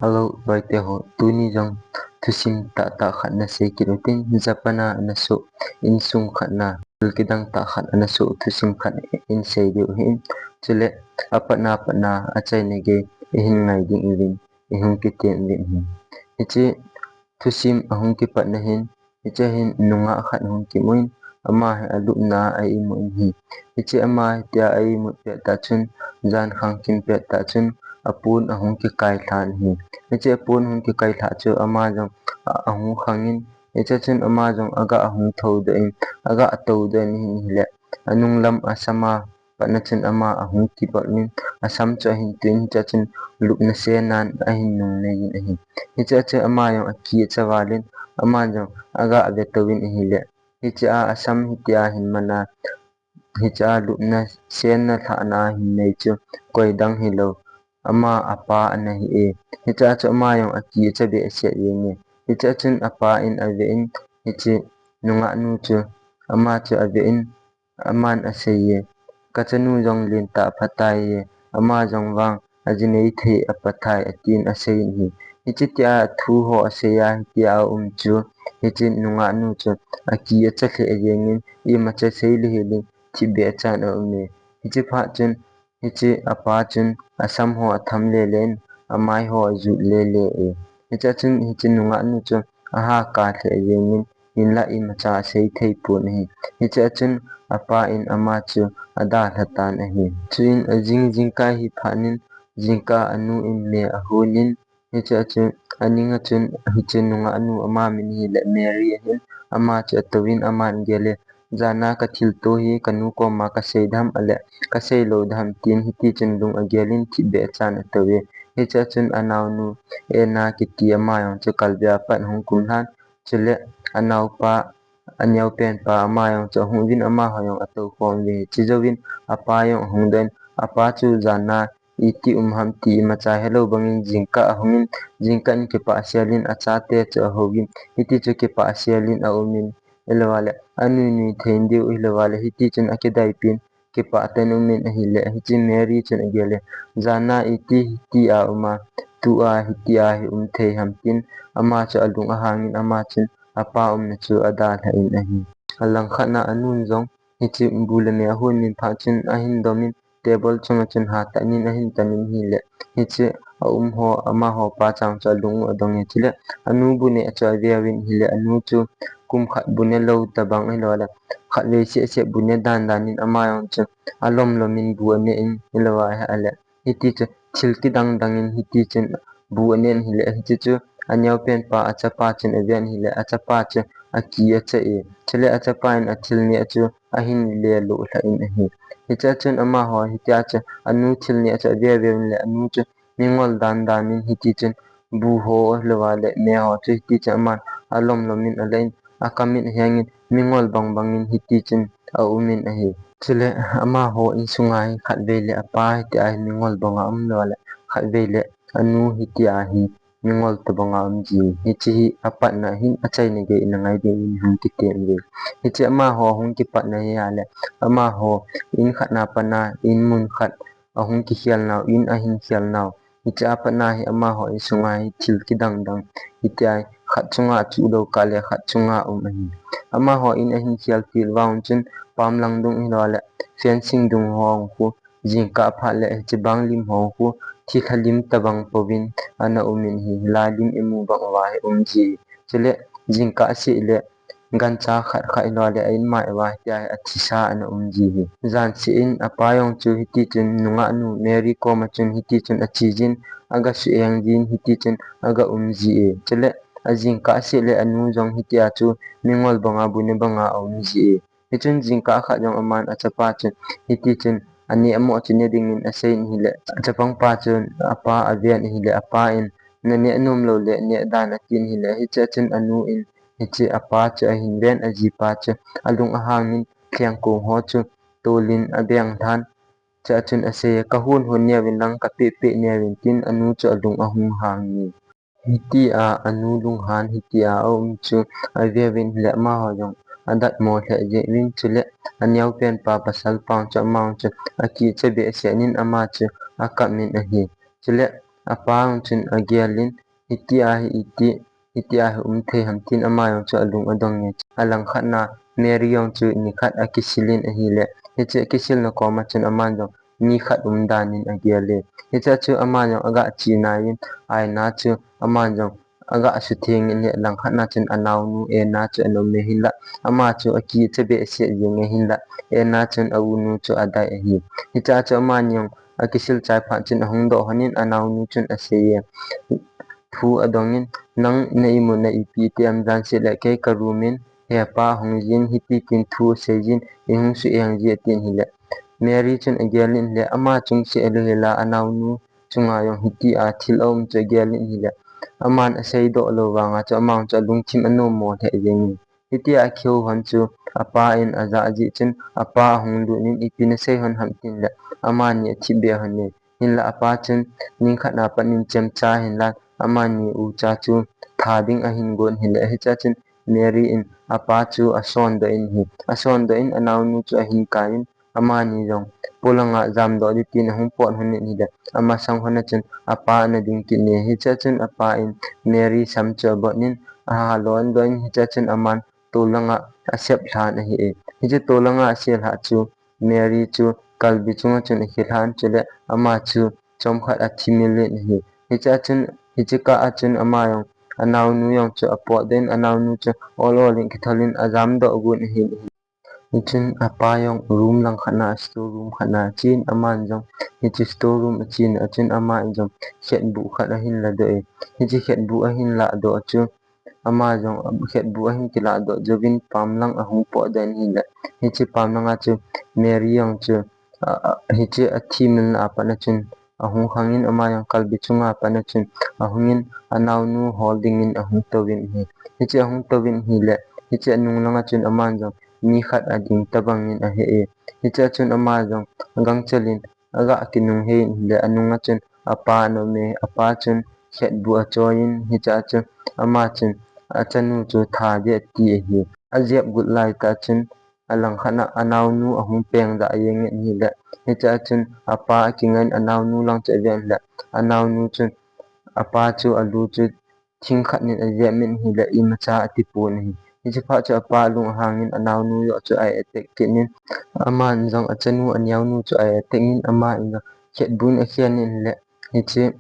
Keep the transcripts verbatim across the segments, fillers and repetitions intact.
Hello, vaite ho, tuni jong thusim tahtah khat nasei kit utin, Japan a nasoh insung khat na, thil kidang tah khat anasoh thusim khat insei diu ahin, chule apatna patna achaina gei ihin ngai ding uvin, ihung kiti uvin ahi. Hiche thusim ahung kipatna hin, hiche hin nungah khat hung kimun, ama hi alupna a a imun ahi. Hiche ama hitia a imut pet tah chun, jan khang kim pet tah chun, apon ahung kikai lhan ahi. Hiche apon hung kikai lhah chu ama jong a, ahung khangin, hiche chun ama jong aga ahung thoudoh in, aga atoudoh in ahin ahile, anung lam asam a patna chun ama ahung kibol in, asam chu ahin tun, hiche chun lupna senan ahin nungnei in ahi. Hiche chu ama jong akicha valin, ama jong aga avetou in ahile, hiche a asam hitia ahin mana, hiche a lupna sena lhahna ahin nei chu koi dang hilou, ama apa ana hi e. Hiche a chu ama jong akicha behseh jenge. Hiche a chun apa in ave in, hiche nungah nu chu ama chu ave in, aman asei e, kachanu jong lentah aphatai e, ama jong vang ajinei thei aphatai, atin asei in ahi. Hiche tia thu ho asei a, hitia aum chu, hiche nungah nu chu akicha lheh jengin, imacha sei le hih in thipbeh achan aum e. Hiche phat chun, hiche apa chun asam ho atham lele in, amai ho ajut lele e. Hiche a chun hiche nungah nu chu ahahkha lheh jengin, hinlah imacha asei thei pon ahi. Hiche a chun apa in ama chu adalha tan ahi. Chuin ajing jingkah hi phat in, jingkah anu in me ahon in, hiche a chun aning a chun hiche nungah nu ama min hile Mary ahin, ama chu atouvin aman agel e, jana kathilto hi kanu koma kasei dem ahile kasei lou dem, tin hiti chun lung agel in thipbeh achan atou e. Hiche a chun anaonu Anna kiti ama jong chu kalbe a pat hung kum lhan, chule anaopa, aneopen pa ama jong chu ahung uvin, amaho jong atou khom uve. Chujouvin apa jong ahung doh in, apa chu jana iti um ham ti imacha helou bangin jingkah ahungin, jingkah in kipah selin achate chu ahouvin, hiti chu kipah selin aumin, ahilou le anui nui thei diu, ahilou le hiti chun akidaipin, kipah tah in aumin ahile, hiche Mary chun agel e, jana iti hitia uma, tua hitia hi um thei ham, tin ama chu alung ahangin, ama chun apa umna chu adalhan ahi. Alangkhat na anun jong hiche bu le me ahon min phat chun ahin domin, table chunga chun hatah in ahin tamin ahile, hiche aum ho, amaho pachang chu alung u adong e. Chule anu bu neh chu aveuvin ahile, anu chu kum khat bu ne lou tabang, ahilou le khatvei seh seh bu ne dan dan in, ama jong chu alom lom in bu aneh in, ahilou ahile hiti chu thil kidang dang in hiti chun bu aneh in ahile, hiche chu aneopen pa achapa chun aven ahile, achapa chu akicha e. Chule achapa in athil neh chu ahin lelou lhah in ahi. Hiche a chun amaho hitia chu anu thil neh chu aveuvin le, anu chu mingol dan dan in hiti chun bu ho, ahilou le me ho chu hiti chun aman alom lom in alah in, akam in ahengin, mingol bang bangin hiti chun aumin ahi. Chule amaho insunga hi khatvei le apa hitia hi mingol banga um lou le, khatvei le anu hitia hi mingol tobanga um ji. Hiche hi apatna hin, achaina gei ina ngai ding in hung kiti uve. Hiche amaho hung kipatna hi ahile, amaho in khat na patna, in mun khat ahung kikhel nau, in ahin khel nau, hiche apatna hi amaho insunga hi thil kidang dang hitia hi khat chunga chuh lou kah le khat chunga um ahi. Amaho in ahin khel til vang chun pamlang dung, ahilou le fencing dung ho khu, jingkah phat le hiche bang lim ho khu, thilha lim tabang pouvin ana umin ahi. Hilai lim imu bang uva hi um ji. Chule jingkah seh le gancha khat khat, ahilou le a inmai uva hitia hi athisa ana um ji ahi. Jan seh in apa jong chu hiti chun nungah nu Mary koma chun hiti chun ache jin, aga suheng jin, hiti chun aga um ji e. Chule ajingkah seh le anu jong hitia chu mingol banga bu ne banga aum ji e. Hichun jingkah khat jong aman achapa chun hiti chun aneh amo chu ne dingin asei in ahile, achapang pa chun apa aven ahile, apa in, naneh nom lou le neh dan, atin ahile, hiche a chun anu in hiche apa chu ahin ven, ajipa chu alung ahangin, lhengkong ho chu tolin abeng lhan. Hiche a chun asei e, kahon hon neuvin lang, kapeh peh neuvin, tin anu chu alung ahung hang e. Hitia anu lunghan hitia aum chu aveuvin ahile, amaho jong adatmo lheh jeng uvin, chule aneopen pa pasal pa chu, ama chu akicha behseh in, ama chu akap in ahi. Chule apa jong chun agelin, hiti ahi iti, hiti ahi um thei ham tin ama jong chu alung adong e. Alangkhat na Mary jong chu nikhat akisil in ahile, hiche akisil na koma chun aman jong nikhat um dan in agel e. Hiche chu aman jong aga chena in, aina chu aman jong aga sutheng in le, langkhat na chun anaonu Anna chu ana um e hinla, ama chu akicha behseh jeng e hinla, Anna chun aunu chu adai ahi. Hiche chu amani jong akisil chai phat chun ahung doh lhon in anaonu chun asei e. Thu adong in, nang na imut na ipi ti em, jan seh le kei ka room in hepa hung jin hiti tin thu asei jin, ihung suheng ji atin hile, Mary chun agel in le, ama chung seh lou hela anaonu chunga jong hiti a thil aum chu agel in hile, aman asei doh lou vanga chu ama chu alungthim anom mo lheh jeng e. Hiti a akihou lhon chu apa in aja jeh chun apa ahung lut in, ipi nasei lhon ham tin le, amani athip be lhon e. Hinla apa chun nikhat na pat in chemcha hinla, amani ucha chu tha ding ahin gon hile, hiche chun Mary in apa chu asondoh in ahi. Asondoh in anaonu chu ahin kai in, amani jong polanga jamdoh ding tin ahung pot lhon in ahile, amasang lhon a chun apa ana ding kit e. Hiche chun apa in Mary sam chu abon in, ahalon doh in, hiche chun aman tolanga asep lhan ahi e. Hiche tolanga asep lha chu Mary chu kalbi chunga chun akilhan, chule ama chu chomkhat athimil in ahi. Hiche chun, hiche kah a chun ama jong, anaonu jong chu apotdoh in, anaonu chu ol ol in kithol in ajamdoh gon ahi. Hichun apa jong room langkhat na, store room khat na achen, aman jong hiche store room achen a chun ama in jong khetbuh khat ahin ladoh e. Hiche khetbuh ahin ladoh chu ama jong khetbuh ahin kiladoh jouvin pamlang ahung potdoh in ahile, hiche pamlang a chu Mary jong chu, a, a, hiche athimilna a pat a chun ahung khang in, ama jong kalbi chunga pat a chun ahung in, anaonu hol ding in ahung touvin ahi. Hiche ahung touvin ahile, hiche anung langa chun aman jong nikhat ading tabang in ahe e. Hiche a chun ama jong agangchel in aga kinunghei in ahile, anunga chun apa ana um e. Apa chun khetbuh achoi in, hiche a chun ama chun achanu chu tha ding ati ahi. Ajep got laitah chun alangkhat na anaonu ahung peng jah jeng in ahile, hiche a chun apa akingai in anaonu lang chu aven le, anaonu chun apa chu alu chu thing khat in ajep in ahile, imacha atipon ahi. Hiche phat chu apa lung ahang in anaonu joh chu a-attack kit in, aman jong achanu aneonu chu a-attack in, aman jong khetbuh in akhen in ahile, hiche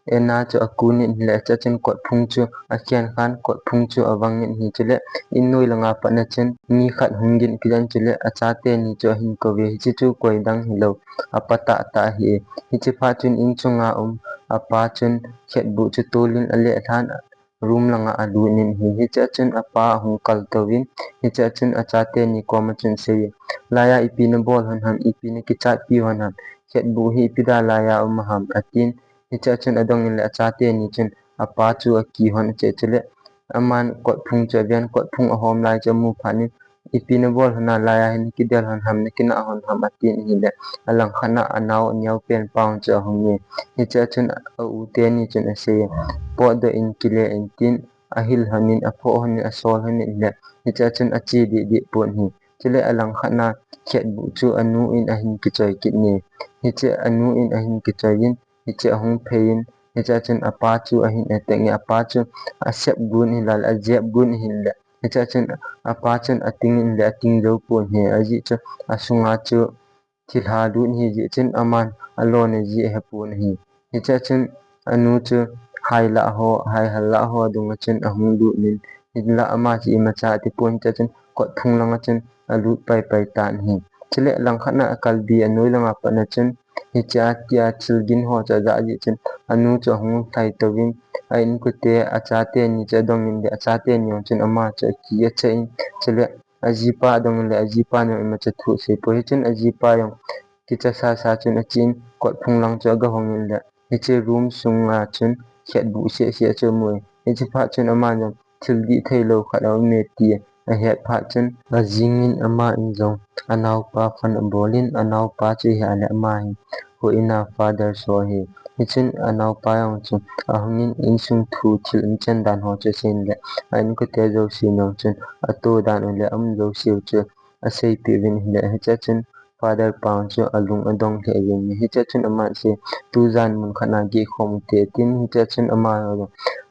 Anna chu akun in ahile, hiche a chun kotphung chu akhen khan, kotphung chu avang in ahi. Chule in noi langa pat a chun mi khat hung gin kijan, chule achate ni chu ahin kou ve. Hiche chu koidang hilou, apa tahtah ahi. Hiche phat chun in chunga um apa chun khetbuh chu tol in aleh lhan, room langa alut in ahi. Hiche a chun apa ahung kaltouvin, hiche a chun achate ni koma chun asei e, laiya ipi nabol lhon ham, ipi nakichatpi lhon ham, khetbuh hi ipi dia laiya um ham, atin. Hiche a chun adong in le achate ni chun apa chu akihon ache, chule aman kotphung chu aven, kotphung ahom lai chu amu phat in, ipi nabol lhon a, laiya hi nakidel lhon ham, nakinah lhon ham, atin ahile, alangkhat na anao aneopen pa chu ahung e. Hiche a chun a-u teni chun asei e, potdoh in kile in tin, ahil lhon in, aphoh lhon in, asol lhon in ahile, hiche a chun ache dehdeh pon ahi. Chule alangkhat na khetbuh chu anu in ahin kichoi kit e. Hiche anu in ahin kichoi in, hiche ahung phei in, hiche a chun apa chu ahin attack e. Apa chu asep gon ahilou le, ajep gon ahile, hiche a chun apa chun ating in le ating jou pon ahi, ajeh chu asunga chu thilha lut ahi jeh chun aman alon aji ahepon ahi. Hiche a chun anu chu hai lah ho, hai hal lah ho adunga chun ahung lut in, hinla ama chu imacha atipon, hiche a chun kotphung langa chun alut paipai tan ahi. Chule langkhat na akalbi anoi langa pat a chun, hiche a tia thil gin ho chu ajah jeh chun anu chu ahung lhai touvin, a inkote achate ni chu adong in le, achate ni jong chun ama chu aki acha in, chule ajipa adong in le, ajipa jong imacha thu asei poi. Hichun ajipa jong kicha sasa chun achen, kotphung lang chu agahong in le, hiche room sunga chun khetbuh sehseh chu amu e. Hiche phat chun ama jong thil dih theilou khat aume ti ahet phat chun, ajing in ama in jong anaopa phone abol in, anaopa chu ahile ama hi, houin a father so ahi. Hichun anaopa jong chu ahung in, insung thu thil umchan dan ho chu asei in le, a inkote jouse jong chun ato dan u le aum jouse u chu aseipeh uvin ahile, hiche a chun Father pa chu alung adong lheh jeng e. Hichea chun aman asei, tujan mun khat na geh khom u hite, tin hichea chun ama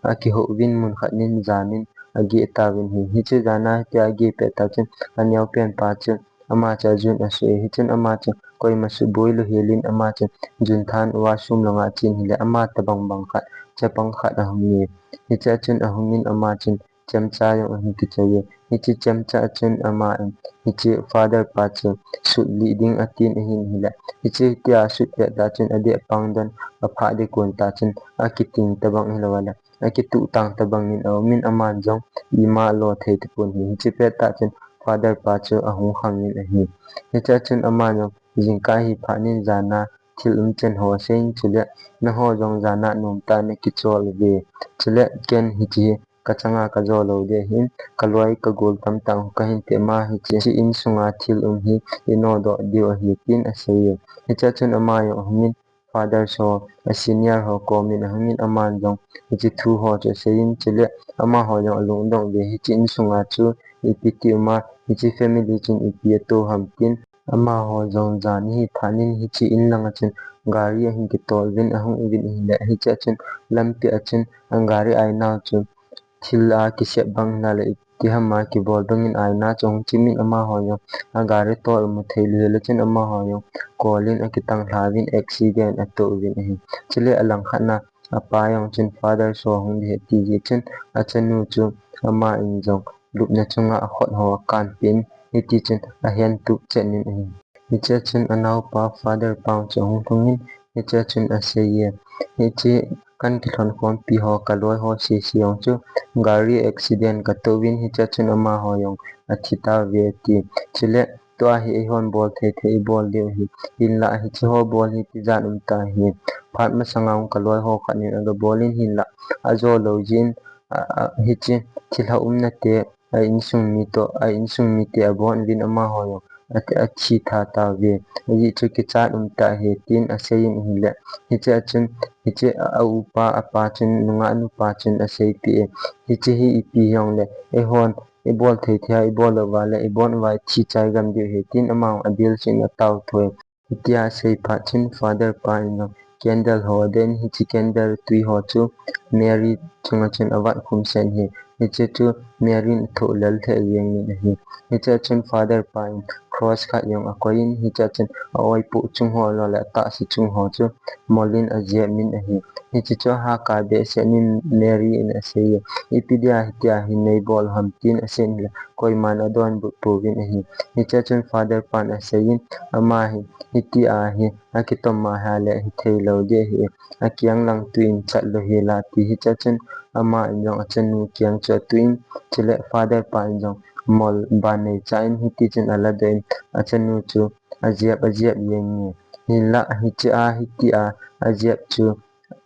akihou vin mun khat nin jan in ageh tauvin ahi. Hiche jan a hitia ageh pet tah chun aneopen pa chu ama chu ajun asui. Hichun ama chu koima suboi lou hel in ama chu junthan washroom langa achen ahile ama tobang bang khat, chapang khat ahung e. Hichea chun ahung in ama chun chemcha jong ahin kichoi e. Hiche chemcha chun ama in hiche Father pa chu sut lih ding atin ahin ahile, hiche tia asut pet tah chun adeh pang don aphah deh kon tah chun akiting tobang hilou a le akituh tang tobang in aum in, aman jong ima alo thei tapon ahi. Hiche pet tah chun Father pa chu ahung khang in ahi. Hichea chun aman jong jingkah hi phat nin jan a thil umchan ho asei in, chule nangho jong jan a nomtah in nakichol uve. Chule ken hiche hi kachanga kajo lou ding ahin, kaloi kagol tamtah kahin tepna, hiche insunga thil um hi inodoh diu ahi, tin asei e. Hichea chun ama jong ahung in, Father ho, a senior ho kom in ahung in, aman jong hiche thu ho chu asei in, chule amaho jong alung adong uve, hiche insunga chu ipi ti um a, hiche family chun ipi ato ham, tin amaho jong jan hi phat nin hiche in langa chun gari ahin kitol uvin ahung uvin ahile, hichea chun lampi a chun agari ainau chu thil a kisep bang hina le iti ham a kibol bang in aina chu ahung chim in, amaho jong agari tol amu thei lou hel a chun amaho jong kol in akitang lha uvin accident ato uvin ahi. Chule alangkhat na apa jong chun Father ho ahung ding ahi ti jeh chun achanu chu ama in jong lupna chunga akhut ho akanpeh in, hiti chun ahen tup chet in ahi. Hichea chun anaopa Father pa chu ahung lhung in, hichea chun asei e, hiche kakilhon khompi ho kaloi ho sese jong chu gari accident kato uvin, hichea chun amaho jong athi tauve ati. Chule tua hi eihon bol thei thei ibol diu ahi. Hinlah hiche ho bol hi tijan um tah ahi. Phat masanga kaloi ho khat in aga bol in, hinlah ajo lou jeh in, a, a, hiche thilha umna te a insung mi toh, a insung mite abon uvin amaho jong a, athi tha tauve. Ajeh chu kichat um tah ahi, tin asei in ahile, hichea chun hiche a, a upa apa chun nungah nupa chun aseipeh e, hiche hi ipi hijongle eihon ibol thei thei a ibol lou uva le ibon uva ithi chai gam diu ahi, tin ama jong adel chun atao thoi. Hitia asei phat chun Father pa in jong candle ho aden, hiche candle tui ho chu Mary chunga chun avat khum sen ahi. Hiche chu Mary in athoh lel lheh jeng in ahi. Hichea chun Father pa in cross khat jong akoi in, hichea chun a oipoh chung ho lou le atahsa chung ho chu mol in ajep in ahi. Hiche chu ahahkar behseh in Mary in asei e, ipi dia hitia hi neibol ham, tin asei in le koiman adonbut pouvin ahi. Hichea chun Father pan asei in, ama hi hitia hi akitom a ahile hithei lou ding ahi, akiang lang tui in chat lou hel a ti. Hichea chun ama in jong achanu kiang chu atui in, chule Father pa in jong mol ban neicha in hiti chun aladoh in achanu chu ajep, ajep jeng e. Hinlah hichea hitia ajep chu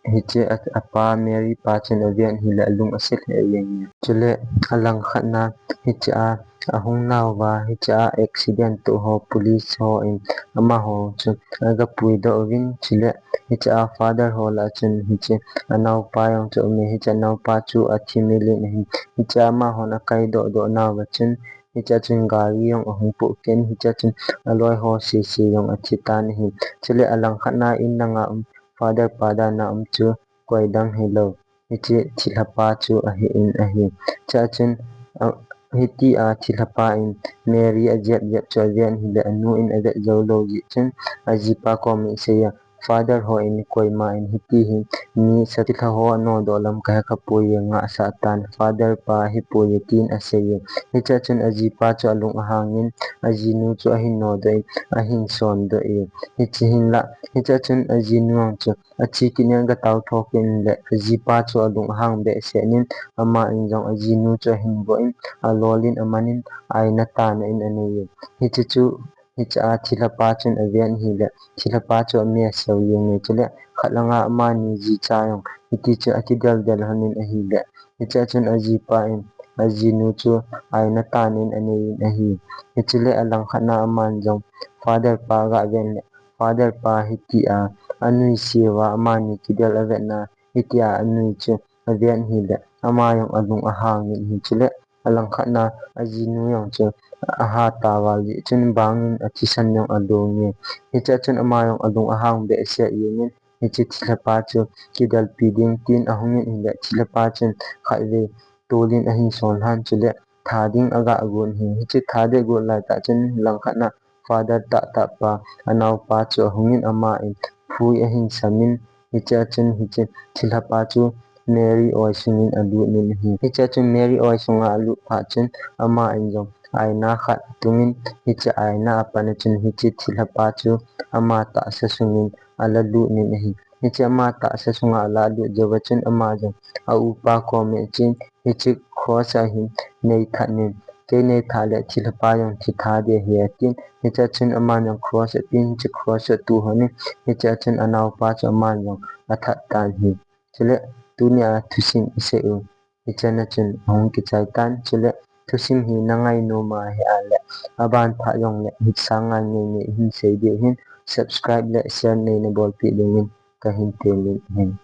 hiche a, apa Mary pa chun aven ahile alung ase lheh jeng e. Chule alangkhat na hichea ahung nauva hichea accident toh ho police ho in amaho chu aga puidoh uvin, chule hichea Father ho lah a chun hiche anaopa jong chu aume, hiche anaopa chu athi mil in ahi. Hichea amahon akaidoh doh nauva chun hichea chun gari jong ahung pohkeh in, hichea chun aloi ho sese jong athi tan ahi. Chule alangkhat na in langa um Father pa dan a um chu koidang hilou, hiche thilha pa chu ahin ahi. Chua chun, a, hitia thilha pa in Mary ajep jep chu aven ahile anu in avet jou lou jeh chun ajipa kom in asei a, Father ho in koima in hiti hi mi sa thilha ho anodoh lam kahe khapoi e, ngahsah tan, Father pa ahipoi e, tin asei e. Hichea chun ajipa chu alung ahang in ajinu chu ahin nodoh in ahin sondoh e. Hiche hinlah, hichea chun ajinu jong chu ache kit in aga taotho kit in le ajipa chu alung ahang behseh in, ama in jong ajinu chu ahin vo in alol in aman in aina tana in anei e. Hiche chu hichea thilha pa chun aven ahile thilha pa chu ameseu jeng e, chule khat langa amani jicha jong hiti chu akideldel lhon in ahile, hichea chun ajipa in ajinu chu aina tana in anei in ahi. Hichule alangkhat na aman jong Father pa aga ven le Father pa hitia anuisat uva amani kidel avetna hitia anui chu aven ahile ama jong alung ahang in ahi. Chule alangkhat na ajinu jong chu aha taval jeh chun bangin athisan jong along e. Hichea chun ama jong alung ahang behseh jengin, hiche thilhapa chu kidalpi ding tin ahungin ahile thilhapa chun khatvei tolin ahin sol lhan chule tha ding aga gon ahi. Hiche tha ding agot laitah chun langkhat na Father tahtah pa anaopa chu ahungin aman phui ahin samin, hichea chun hiche thilhapa chu Mary oi sungin alut in ahi. Hichea chun Mary oi sunga alut phat chun aman jong aina khat atungin hiche aina apat a chun hiche thilhapa chu ama tahsa sungin ala lut in ahi. Hiche ama tahsa sunga ala lut jouva chun ama jong aupa koma achen, hiche cross a hin neithat in, kei neithat le thilhapa jong thi tha ding ahi atin. Hichea chun aman jong cross apen, hiche cross atuh lhonin, hichea chun anaopa chu aman jong athat tan ahi. Chule tunia thusim isei u hichea chun ahung kichai tan. Chule thusim hi nangai nom a ahile aban phat jongle hitsanga ngai ngai hin sei ding ahin, subscribe le share neina bolpeh dingin kahin temin ahi.